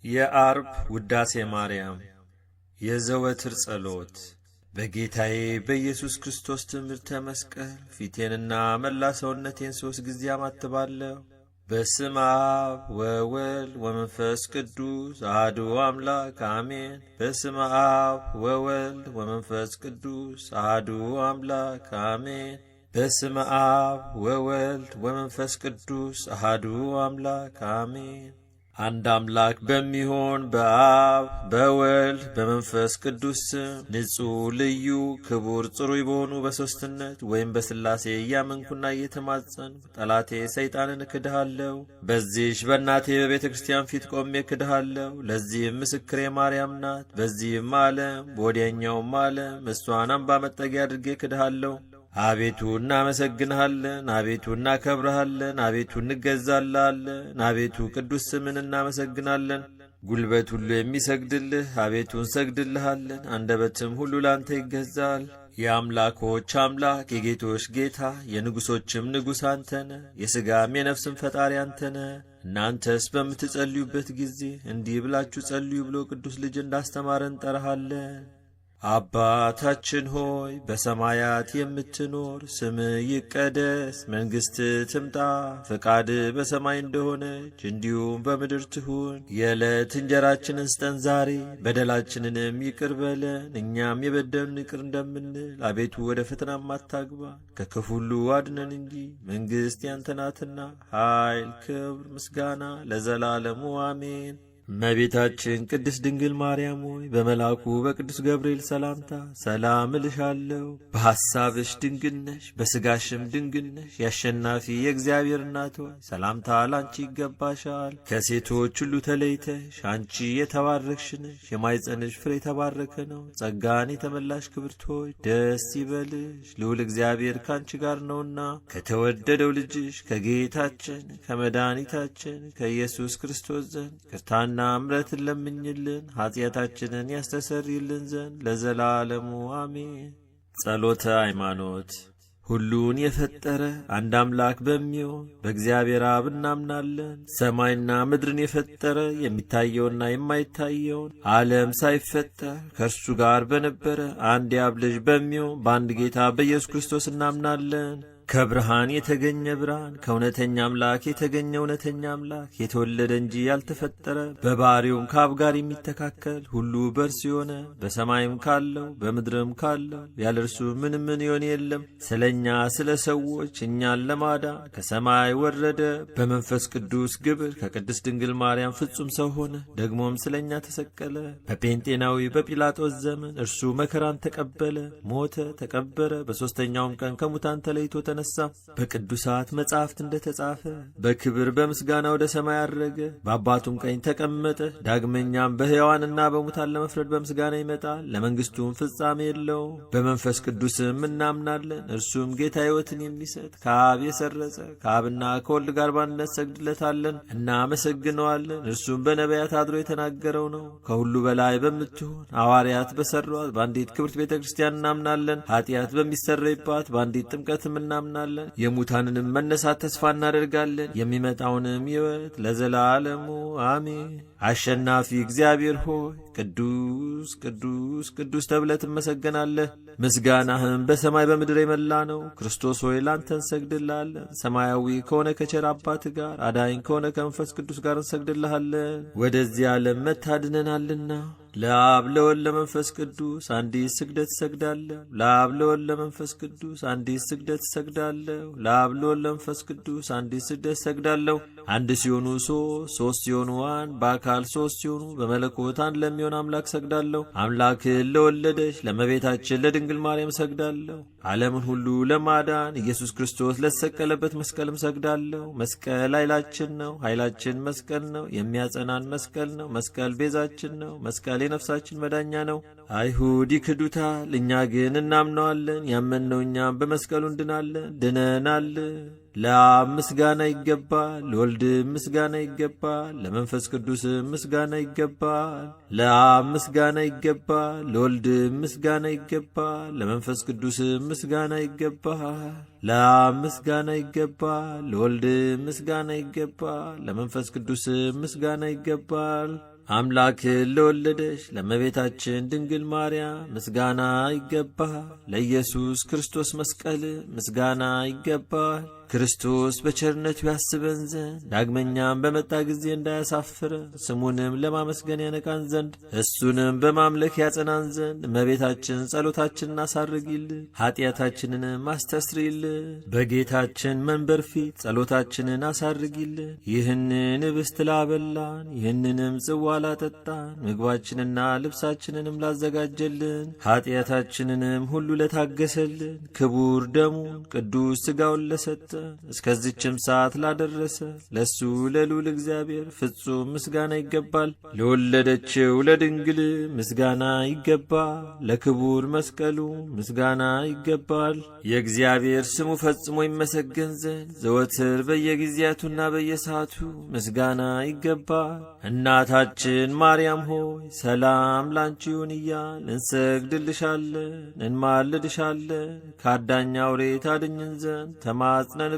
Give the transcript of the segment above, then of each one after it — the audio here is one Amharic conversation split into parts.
የዓርብ ውዳሴ ማርያም የዘወትር ጸሎት። በጌታዬ በኢየሱስ ክርስቶስ ትምህርተ መስቀል ፊቴንና መላ ሰውነቴን 3 ጊዜ አማትባለሁ። በስመ አብ ወወልድ ወመንፈስ ቅዱስ አሐዱ አምላክ አሜን። በስመ አብ ወወልድ ወመንፈስ ቅዱስ አሐዱ አምላክ አሜን። በስመ አብ ወወልድ ወመንፈስ ቅዱስ አሐዱ አምላክ አሜን። አንድ አምላክ በሚሆን በአብ በወልድ በመንፈስ ቅዱስ ስም ንጹሕ ልዩ ክቡር ጽሩይ በሆኑ በሦስትነት ወይም በሥላሴ እያመንኩና እየተማጸንኩ ጠላቴ ሰይጣንን እክድሃለሁ። በዚህች በእናቴ በቤተ ክርስቲያን ፊት ቆሜ እክድሃለሁ። ለዚህም ምስክሬ ማርያም ናት። በዚህም ዓለም በወዲያኛውም ዓለም እሷን አምባ መጠጊያ አድርጌ እክድሃለሁ። አቤቱ እናመሰግንሃለን፣ አቤቱ እናከብረሃለን፣ አቤቱ እንገዛልሃለን፣ አቤቱ ቅዱስ ስምን እናመሰግናለን። ጉልበት ሁሉ የሚሰግድልህ አቤቱ እንሰግድልሃለን፣ አንደበትም ሁሉ ላንተ ይገዛል። የአምላኮች አምላክ የጌቶች ጌታ የንጉሶችም ንጉሥ አንተ ነህ፣ የሥጋም የነፍስም ፈጣሪ አንተ ነህ። እናንተስ በምትጸልዩበት ጊዜ እንዲህ ብላችሁ ጸልዩ ብሎ ቅዱስ ልጅ እንዳስተማረን እንጠራሃለን። አባታችን ሆይ በሰማያት የምትኖር፣ ስምህ ይቀደስ፣ መንግሥትህ ትምጣ፣ ፈቃድህ በሰማይ እንደሆነች እንዲሁም በምድር ትሁን። የዕለት እንጀራችንን ስጠን ዛሬ፣ በደላችንንም ይቅር በለን እኛም የበደሉንን ይቅር እንደምንል። አቤቱ ወደ ፈተናም አታግባን፣ ከክፉ ሁሉ አድነን እንጂ መንግሥት ያንተ ናትና፣ ኃይል፣ ክብር፣ ምስጋና ለዘላለሙ አሜን። እመቤታችን ቅድስት ድንግል ማርያም ሆይ በመልአኩ በቅዱስ ገብርኤል ሰላምታ ሰላም እልሻለሁ። በሐሳብሽ ድንግል ነሽ፣ በሥጋሽም ድንግል ነሽ። የአሸናፊ የእግዚአብሔር እናት ሆይ ሰላምታ ላንቺ ይገባሻል። ከሴቶች ሁሉ ተለይተሽ አንቺ የተባረክሽ ነሽ፣ የማኅፀንሽ ፍሬ የተባረከ ነው። ጸጋን የተመላሽ ክብርት ሆይ ደስ ይበልሽ፣ ልዑል እግዚአብሔር ካንቺ ጋር ነውና ከተወደደው ልጅሽ ከጌታችን ከመድኃኒታችን ከኢየሱስ ክርስቶስ ዘንድ ይቅርታና ምሕረትን ለምኝልን ኃጢአታችንን ያስተሰርይልን ዘንድ ለዘላለሙ አሜን። ጸሎተ ሃይማኖት። ሁሉን የፈጠረ አንድ አምላክ በሚሆን በእግዚአብሔር አብ እናምናለን። ሰማይና ምድርን የፈጠረ የሚታየውና የማይታየውን ዓለም ሳይፈጠር ከእርሱ ጋር በነበረ አንድ የአብ ልጅ በሚሆን በአንድ ጌታ በኢየሱስ ክርስቶስ እናምናለን። ከብርሃን የተገኘ ብርሃን፣ ከእውነተኛ አምላክ የተገኘ እውነተኛ አምላክ፣ የተወለደ እንጂ ያልተፈጠረ፣ በባሕርዩም ከአብ ጋር የሚተካከል፣ ሁሉ በእርሱ የሆነ፣ በሰማይም ካለው በምድርም ካለው ያለ እርሱ ምንም ምን የሆነ የለም። ስለ እኛ ስለ ሰዎች እኛን ለማዳን ከሰማይ ወረደ። በመንፈስ ቅዱስ ግብር ከቅድስት ድንግል ማርያም ፍጹም ሰው ሆነ። ደግሞም ስለ እኛ ተሰቀለ። በጴንጤናዊ በጲላጦስ ዘመን እርሱ መከራን ተቀበለ፣ ሞተ፣ ተቀበረ። በሦስተኛውም ቀን ከሙታን ተለይቶ ተነሳ። በቅዱሳት መጻሕፍት እንደተጻፈ በክብር በምስጋና ወደ ሰማይ አረገ፣ በአባቱም ቀኝ ተቀመጠ። ዳግመኛም በሕያዋንና በሙታን ለመፍረድ በምስጋና ይመጣል፣ ለመንግሥቱም ፍጻሜ የለውም። በመንፈስ ቅዱስም እናምናለን፣ እርሱም ጌታ ሕይወትን የሚሰጥ ከአብ የሰረጸ ከአብና ከወልድ ጋር በአንድነት ሰግድለታለን፣ እናመሰግነዋለን። እርሱም በነቢያት አድሮ የተናገረው ነው። ከሁሉ በላይ በምትሆን ሐዋርያት በሠሯት በአንዲት ክብርት ቤተ ክርስቲያን እናምናለን። ኃጢአት በሚሰረይባት በአንዲት ጥምቀትም እናምናለን። የሙታንንም መነሳት ተስፋ እናደርጋለን። የሚመጣውንም ሕይወት ለዘላለሙ አሜን። አሸናፊ እግዚአብሔር ሆይ ቅዱስ ቅዱስ ቅዱስ ተብለህ ትመሰገናለህ። ምስጋናህም በሰማይ በምድር የመላ ነው። ክርስቶስ ሆይ ላንተ እንሰግድልሃለን። ሰማያዊ ከሆነ ከቸር አባት ጋር አዳኝ ከሆነ ከመንፈስ ቅዱስ ጋር እንሰግድልሃለን። ወደዚህ ዓለም መታድነናልና ለአብ ለወልድ ለመንፈስ ቅዱስ አንዲት ስግደት እሰግዳለሁ። ለአብ ለወልድ ለመንፈስ ቅዱስ አንዲት ስግደት እሰግዳለሁ። ለአብ ለወልድ ለመንፈስ ቅዱስ አንዲት ስግደት እሰግዳለሁ። አንድ ሲሆኑ ሶስት፣ ሶስት ሲሆኑ አንድ፣ በአካል ሶስት ሲሆኑ በመለኮት አንድ ለሚሆን አምላክ እሰግዳለሁ። አምላክን ለወለደች ለእመቤታችን ለድንግል ማርያም እሰግዳለሁ። ዓለምን ሁሉ ለማዳን ኢየሱስ ክርስቶስ ለተሰቀለበት መስቀልም እሰግዳለሁ። መስቀል ኃይላችን ነው። ኃይላችን መስቀል ነው። የሚያጸናን መስቀል ነው። መስቀል ቤዛችን ነው። መስቀል የነፍሳችን መዳኛ ነው። አይሁድ ይክዱታል፣ እኛ ግን እናምነዋለን። ያመንነው እኛም በመስቀሉ እንድናለን፣ ድነናል። ለአብ ምስጋና ይገባል፣ ለወልድ ምስጋና ይገባል፣ ለመንፈስ ቅዱስ ምስጋና ይገባል። ለአብ ምስጋና ይገባል፣ ለወልድ ምስጋና ይገባል፣ ለመንፈስ ቅዱስ ምስጋና ይገባል። ለአብ ምስጋና ይገባል፣ ለወልድ ምስጋና ይገባል፣ ለመንፈስ ቅዱስ ምስጋና ይገባል። አምላክን ለወለደች ለእመቤታችን ድንግል ማርያም ምስጋና ይገባል። ለኢየሱስ ክርስቶስ መስቀል ምስጋና ይገባል። ክርስቶስ በቸርነቱ ያስበን ዘንድ ዳግመኛም በመጣ ጊዜ እንዳያሳፍረን ስሙንም ለማመስገን ያነቃን ዘንድ እሱንም በማምለክ ያጸናን ዘንድ እመቤታችን ጸሎታችንን አሳርጊልን፣ ኀጢአታችንንም አስተስርይልን። በጌታችን መንበር ፊት ጸሎታችንን አሳርጊልን። ይህንን ኅብስት ላበላን፣ ይህንንም ጽዋ ላጠጣን፣ ምግባችንና ልብሳችንንም ላዘጋጀልን፣ ኀጢአታችንንም ሁሉ ለታገሰልን፣ ክቡር ደሙን ቅዱስ ሥጋውን ለሰጠ እስከዚችም ሰዓት ላደረሰ ለሱ ለልዑል እግዚአብሔር ፍጹም ምስጋና ይገባል። ለወለደችው ለድንግል ምስጋና ይገባል። ለክቡር መስቀሉ ምስጋና ይገባል። የእግዚአብሔር ስሙ ፈጽሞ ይመሰገን ዘንድ ዘወትር በየጊዜያቱና በየሰዓቱ ምስጋና ይገባል። እናታችን ማርያም ሆይ ሰላም ላንቺ ይሁን እያልን እንሰግድልሻለን፣ እንማልድሻለን። ከአዳኝ አውሬ ታድኝን ዘንድ ተማጽነንብሻል።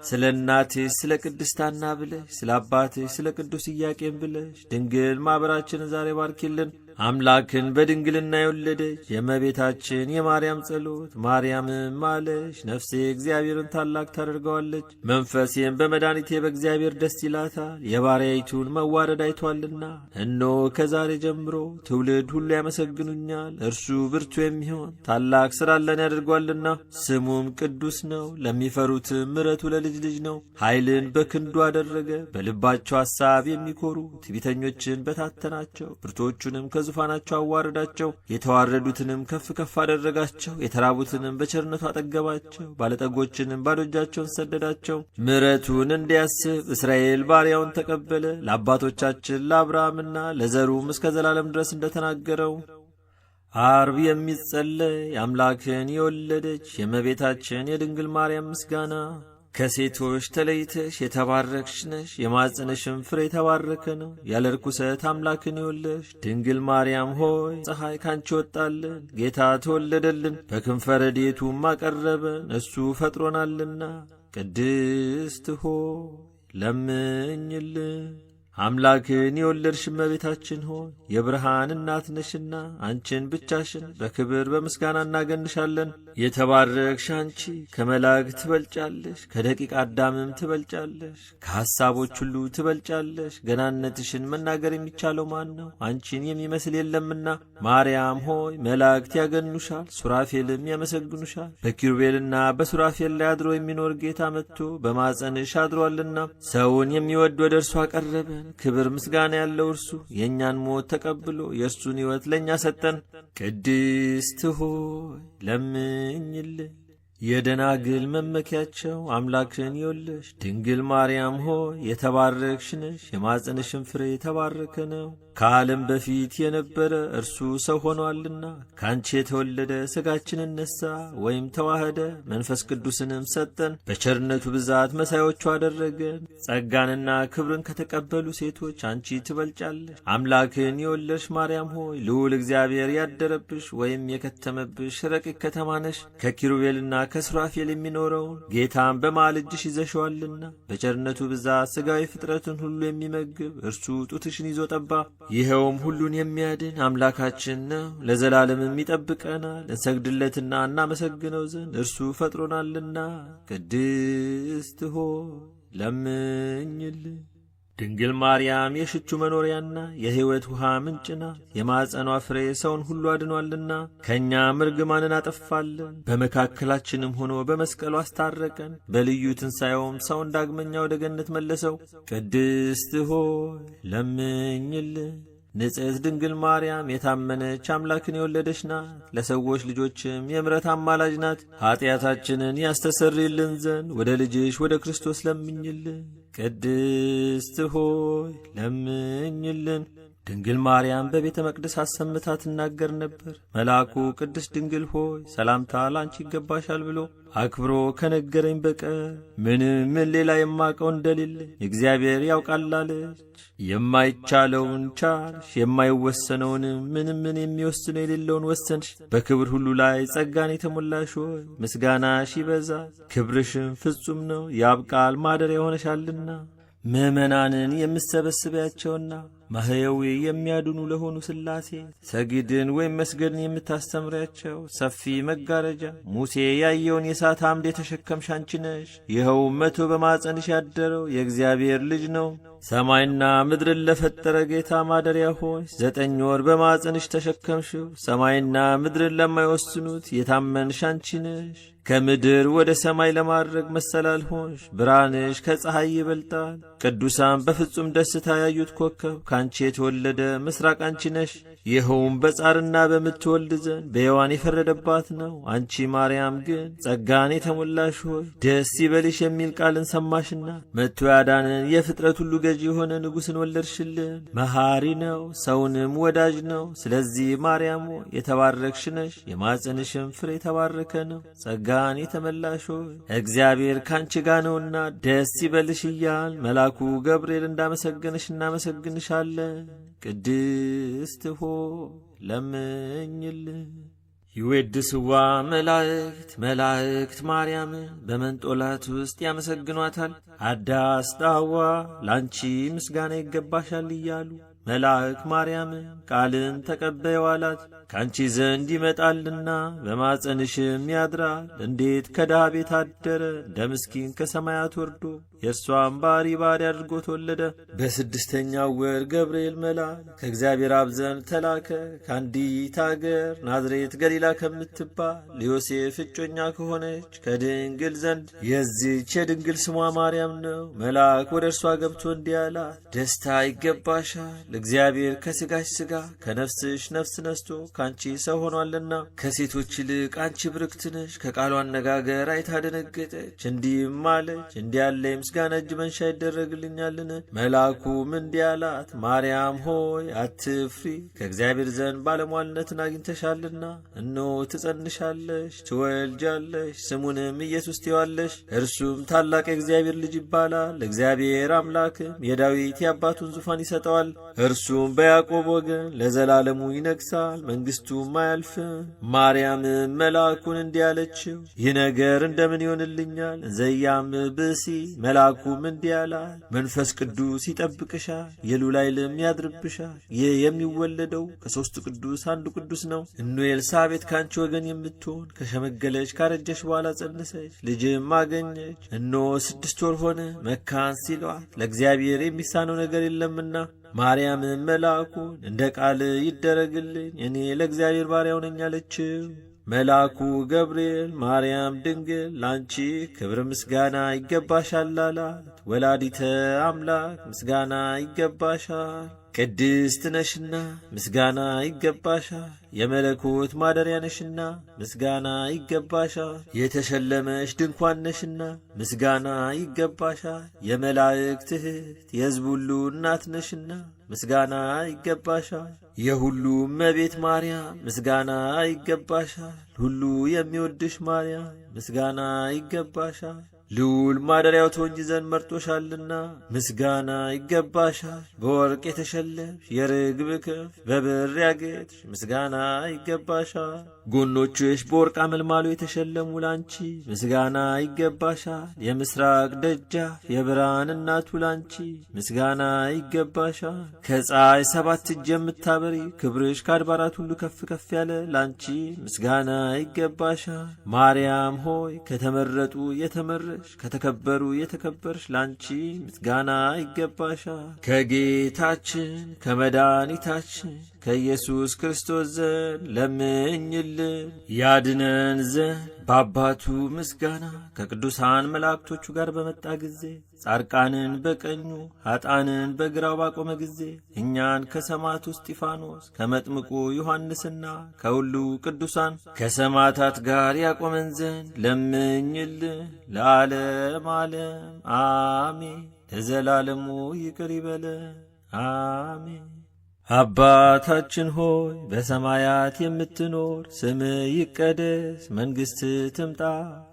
ስለ እናትሽ ስለ ቅድስት ሐና ብለሽ ስለ አባትሽ ስለ ቅዱስ ኢያቄም ብለሽ ድንግል ማኅበራችንን ዛሬ ባርኪልን። አምላክን በድንግልና የወለደች የእመቤታችን የማርያም ጸሎት፣ ማርያምም አለች፣ ነፍሴ እግዚአብሔርን ታላቅ ታደርገዋለች፣ መንፈሴም በመድኃኒቴ በእግዚአብሔር ደስ ይላታል፣ የባሪያይቱን መዋረድ አይቷልና። እነሆ ከዛሬ ጀምሮ ትውልድ ሁሉ ያመሰግኑኛል። እርሱ ብርቱ የሚሆን ታላቅ ሥራ ለኔ ያደርጓልና፣ ስሙም ቅዱስ ነው። ለሚፈሩትም ምሕረቱ ለልጅ ልጅ ነው። ኃይልን በክንዱ አደረገ። በልባቸው ሐሳብ የሚኮሩ ትዕቢተኞችን በታተናቸው፣ ብርቶቹንም ከዙፋናቸው አዋረዳቸው። የተዋረዱትንም ከፍ ከፍ አደረጋቸው። የተራቡትንም በቸርነቱ አጠገባቸው። ባለጠጎችንም ባዶ እጃቸውን ሰደዳቸው። ምሕረቱን እንዲያስብ እስራኤል ባሪያውን ተቀበለ። ለአባቶቻችን ለአብርሃምና ለዘሩም እስከ ዘላለም ድረስ እንደተናገረው። አርብ የሚጸለይ አምላክን የወለደች የእመቤታችን የድንግል ማርያም ምስጋና። ከሴቶች ተለይተሽ የተባረክሽ ነሽ፣ የማኅፀንሽም ፍሬ የተባረከ ነው። ያለ ርኩሰት አምላክን የወለድሽ ድንግል ማርያም ሆይ ፀሐይ ካንቺ ወጣልን፣ ጌታ ተወለደልን፣ በክንፈ ረድኤቱም አቀረበን፣ እሱ ፈጥሮናልና። ቅድስት ሆይ ለምኝልን። አምላክን የወለድሽ እመቤታችን ሆይ የብርሃን እናት ነሽና አንቺን ብቻሽን በክብር በምስጋና እናገንሻለን። የተባረክሽ አንቺ ከመላእክት ትበልጫለሽ፣ ከደቂቅ አዳምም ትበልጫለሽ፣ ከሐሳቦች ሁሉ ትበልጫለሽ። ገናነትሽን መናገር የሚቻለው ማን ነው? አንቺን የሚመስል የለምና። ማርያም ሆይ መላእክት ያገኑሻል፣ ሱራፌልም ያመሰግኑሻል። በኪሩቤልና በሱራፌል ላይ አድሮ የሚኖር ጌታ መጥቶ በማጸንሽ አድሯልና ሰውን የሚወድ ወደ እርሱ አቀረበን። ክብር ምስጋና ያለው እርሱ የእኛን ሞት ተቀብሎ የእርሱን ሕይወት ለእኛ ሰጠን። ቅድስት ሆይ ለምኝልን። የደናግል መመኪያቸው አምላክን የወለድሽ ድንግል ማርያም ሆይ የተባረክሽ ነሽ፣ የማኅፀንሽም ፍሬ የተባረከ ነው። ከዓለም በፊት የነበረ እርሱ ሰው ሆኗልና ከአንቺ የተወለደ ሥጋችንን ነሣ ወይም ተዋህደ፣ መንፈስ ቅዱስንም ሰጠን። በቸርነቱ ብዛት መሳዮቹ አደረገን። ጸጋንና ክብርን ከተቀበሉ ሴቶች አንቺ ትበልጫለሽ። አምላክን የወለድሽ ማርያም ሆይ ልዑል እግዚአብሔር ያደረብሽ ወይም የከተመብሽ ረቂቅ ከተማ ነሽ። ከኪሩቤልና ከሱራፌል የሚኖረውን ጌታን በመሃል እጅሽ ይዘሸዋልና በቸርነቱ ብዛት ሥጋዊ ፍጥረትን ሁሉ የሚመግብ እርሱ ጡትሽን ይዞ ጠባ። ይኸውም ሁሉን የሚያድን አምላካችን ነው፣ ለዘላለምም ይጠብቀናል። እንሰግድለትና እናመሰግነው ዘንድ እርሱ ፈጥሮናልና። ቅድስት ሆይ ለምኝልን። ድንግል ማርያም የሽቱ መኖሪያና የሕይወት ውሃ ምንጭ ናት። የማኅፀኗ ፍሬ ሰውን ሁሉ አድኗልና ከእኛም እርግማንን አጠፋልን። በመካከላችንም ሆኖ በመስቀሉ አስታረቀን። በልዩ ትንሣኤውም ሰውን ዳግመኛ ወደ ገነት መለሰው። ቅድስት ሆይ ለምኝልን። ንጽሕት ድንግል ማርያም የታመነች አምላክን የወለደች ናት። ለሰዎች ልጆችም የምሕረት አማላጅ ናት። ኀጢአታችንን ያስተሰርይልን ዘንድ ወደ ልጅሽ ወደ ክርስቶስ ለምኝልን። ቅድስት ሆይ ለምኝልን። ድንግል ማርያም በቤተ መቅደስ አሰምታ ትናገር ነበር። መልአኩ ቅድስት ድንግል ሆይ ሰላምታ ላንቺ ይገባሻል ብሎ አክብሮ ከነገረኝ በቀር ምንም ምን ሌላ የማቀው እንደሌለ እግዚአብሔር ያውቃል አለች። የማይቻለውን ቻልሽ፣ የማይወሰነውንም ምንም ምን የሚወስነው የሌለውን ወሰንሽ። በክብር ሁሉ ላይ ጸጋን የተሞላሽ ሆይ ምስጋናሽ ይበዛል፣ ክብርሽም ፍጹም ነው። የአብ ቃል ማደሪያ ሆነሻልና ምዕመናንን የምትሰበስቢያቸውና ማህየዊ የሚያድኑ ለሆኑ ሥላሴ ሰጊድን ወይም መስገድን የምታስተምሪያቸው ሰፊ መጋረጃ ሙሴ ያየውን የእሳት አምድ የተሸከምሽ አንቺ ነሽ። ይኸውም መቶ በማኅፀንሽ ያደረው የእግዚአብሔር ልጅ ነው። ሰማይና ምድርን ለፈጠረ ጌታ ማደሪያ ሆይ 9 ወር በማኅፀንሽ ተሸከምሽው። ሰማይና ምድርን ለማይወስኑት የታመንሽ አንቺ ነሽ። ከምድር ወደ ሰማይ ለማድረግ መሰላል ሆንሽ። ብርሃንሽ ከፀሐይ ይበልጣል። ቅዱሳን በፍጹም ደስታ ያዩት ኮከብ ካንቺ የተወለደ ምስራቅ አንቺ ነሽ። ይኸውም በጻርና በምትወልድ ዘንድ በሔዋን የፈረደባት ነው። አንቺ ማርያም ግን ጸጋን የተሞላሽ ሆይ ደስ ይበልሽ የሚል ቃልን ሰማሽና መጥቶ ያዳንን የፍጥረት ሁሉ ገዢ የሆነ ንጉሥን ወለድሽልን። መሐሪ ነው፣ ሰውንም ወዳጅ ነው። ስለዚህ ማርያም ሆይ የተባረክሽ ነሽ፣ የማኅፀንሽም ፍሬ የተባረከ ነው። ጸጋን የተመላሽ ሆይ እግዚአብሔር ካንቺ ጋር ነውና ደስ ይበልሽ እያል መልአኩ ገብርኤል እንዳመሰገንሽ እናመሰግንሻለን። ቅድስት ሆይ ለምኝልን። ይዌድስዋ መላእክት መላእክት ማርያምን በመንጦላት ውስጥ ያመሰግኗታል። አዳስ ጣዋ ላንቺ ምስጋና ይገባሻል እያሉ መልአክ ማርያምን ቃልን ተቀበይው አላት። ከአንቺ ዘንድ ይመጣልና በማፀንሽም ያድራል። እንዴት ከድሃ ቤት አደረ? እንደ ምስኪን ከሰማያት ወርዶ የእርሷን ባሪ ባሪ አድርጎ ተወለደ። በስድስተኛው ወር ገብርኤል መልአክ ከእግዚአብሔር አብ ዘንድ ተላከ። ከአንዲት አገር ናዝሬት ገሊላ ከምትባል ለዮሴፍ እጮኛ ከሆነች ከድንግል ዘንድ። የዚህች የድንግል ስሟ ማርያም ነው። መልአክ ወደ እርሷ ገብቶ እንዲህ አላት፣ ደስታ ይገባሻል፣ እግዚአብሔር ከሥጋሽ ሥጋ ከነፍስሽ ነፍስ ነስቶ ከአንቺ ሰው ሆኗልና ከሴቶች ይልቅ አንቺ ብርክት ነሽ። ከቃሉ አነጋገር አይታ ደነገጠች፣ እንዲህም አለች፣ እንዲህ ያለ የምስጋና እጅ መንሻ ይደረግልኛልን? መልአኩም እንዲህ አላት፣ ማርያም ሆይ አትፍሪ፣ ከእግዚአብሔር ዘንድ ባለሟልነትን አግኝተሻልና። እነሆ ትጸንሻለሽ፣ ትወልጃለሽ፣ ስሙንም ኢየሱስ ትይዋለሽ። እርሱም ታላቅ የእግዚአብሔር ልጅ ይባላል። እግዚአብሔር አምላክም የዳዊት የአባቱን ዙፋን ይሰጠዋል። እርሱም በያዕቆብ ወገን ለዘላለሙ ይነግሣል፣ መንግሥቱም አያልፍም። ማርያምም መልአኩን እንዲህ አለችው፣ ይህ ነገር እንደምን ይሆንልኛል? እንዘያም ብእሲ። መልአኩም እንዲህ አላት፣ መንፈስ ቅዱስ ይጠብቅሻል፣ የልዑል ኃይልም ያድርብሻል። ይህ የሚወለደው ከሦስቱ ቅዱስ አንዱ ቅዱስ ነው። እነሆ ኤልሳቤጥ ከአንቺ ወገን የምትሆን ከሸመገለች ካረጀች በኋላ ጸነሰች፣ ልጅም አገኘች። እነሆ 6 ወር ሆነ መካን ሲሏት ለእግዚአብሔር የሚሳነው ነገር የለምና። ማርያምም መልአኩን እንደ ቃል ይደረግልኝ፣ እኔ ለእግዚአብሔር ባሪያው ነኝ አለችው። መልአኩ ገብርኤል ማርያም ድንግል ላንቺ ክብር ምስጋና ይገባሻል አላት። ወላዲተ አምላክ ምስጋና ይገባሻል፣ ቅድስት ነሽና ምስጋና ይገባሻል። የመለኮት ማደሪያ ነሽና ምስጋና ይገባሻል። የተሸለመሽ ድንኳን ነሽና ምስጋና ይገባሻል። የመላእክት እህት የሕዝብ ሁሉ እናት ነሽና ምስጋና ይገባሻል። የሁሉ እመቤት ማርያም ምስጋና ይገባሻል። ሁሉ የሚወድሽ ማርያም ምስጋና ይገባሻል። ልዑል ማደሪያው ትሆኚ ዘንድ መርጦሻልና ምስጋና ይገባሻል። በወርቅ የተሸለምሽ የርግብ ክንፍ በብር ያጌጥሽ ምስጋና ይገባሻል። ጎኖችሽ በወርቅ አመልማሉ የተሸለሙ ላንቺ ምስጋና ይገባሻል። የምስራቅ ደጃፍ የብርሃን እናቱ ላንቺ ምስጋና ይገባሻል። ከፀሐይ 7 እጅ የምታበሪ ክብርሽ ከአድባራት ሁሉ ከፍ ከፍ ያለ ላንቺ ምስጋና ይገባሻል። ማርያም ሆይ ከተመረጡ የተመረሽ ከተከበሩ የተከበርሽ ላንቺ ምስጋና ይገባሻል። ከጌታችን ከመድኃኒታችን ከኢየሱስ ክርስቶስ ዘንድ ለምኝልን ያድነን ዘንድ በአባቱ ምስጋና ከቅዱሳን መላእክቶቹ ጋር በመጣ ጊዜ ጻድቃንን በቀኙ ኀጣንን በግራው ባቆመ ጊዜ እኛን ከሰማዕቱ እስጢፋኖስ ከመጥምቁ ዮሐንስና ከሁሉ ቅዱሳን ከሰማዕታት ጋር ያቆመን ዘንድ ለምኝልን። ለዓለም ዓለም አሜን። ለዘላለሙ ይቅር ይበለን አሜን። አባታችን ሆይ በሰማያት የምትኖር፣ ስምህ ይቀደስ፣ መንግሥትህ ትምጣ፣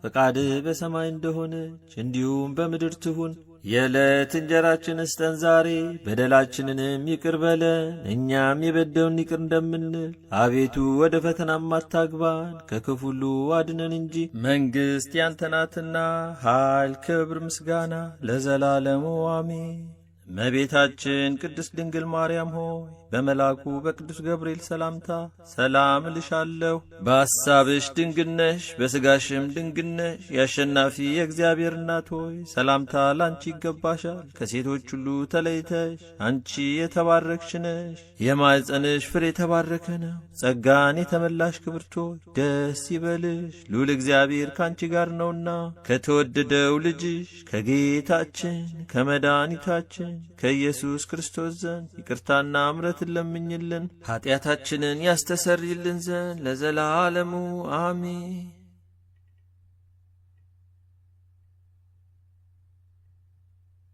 ፈቃድህ በሰማይ እንደሆነች እንዲሁም በምድር ትሁን። የዕለት እንጀራችንን ስጠን ዛሬ፣ በደላችንንም ይቅር በለን እኛም የበደሉንን ይቅር እንደምንል። አቤቱ ወደ ፈተናም አታግባን፣ ከክፉ ሁሉ አድነን እንጂ መንግሥት ያንተ ናትና፣ ኃይል፣ ክብር፣ ምስጋና ለዘላለሙ አሜን። እመቤታችን ቅድስት ድንግል ማርያም ሆይ በመልአኩ በቅዱስ ገብርኤል ሰላምታ ሰላም እልሻለሁ። በሐሳብሽ ድንግል ነሽ፣ በሥጋሽም ድንግል ነሽ። የአሸናፊ የእግዚአብሔር እናት ሆይ ሰላምታ ላንቺ ይገባሻል። ከሴቶች ሁሉ ተለይተሽ አንቺ የተባረክሽ ነሽ፣ የማኅፀንሽ ፍሬ የተባረከ ነው። ጸጋን የተመላሽ ክብርት ሆይ ደስ ይበልሽ፣ ልዑል እግዚአብሔር ካንቺ ጋር ነውና ከተወደደው ልጅሽ ከጌታችን ከመድኃኒታችን ከኢየሱስ ክርስቶስ ዘንድ ይቅርታና ምሕረትን ለምኝልን ኀጢአታችንን ያስተሰርይልን ዘንድ ለዘላለሙ አሜን።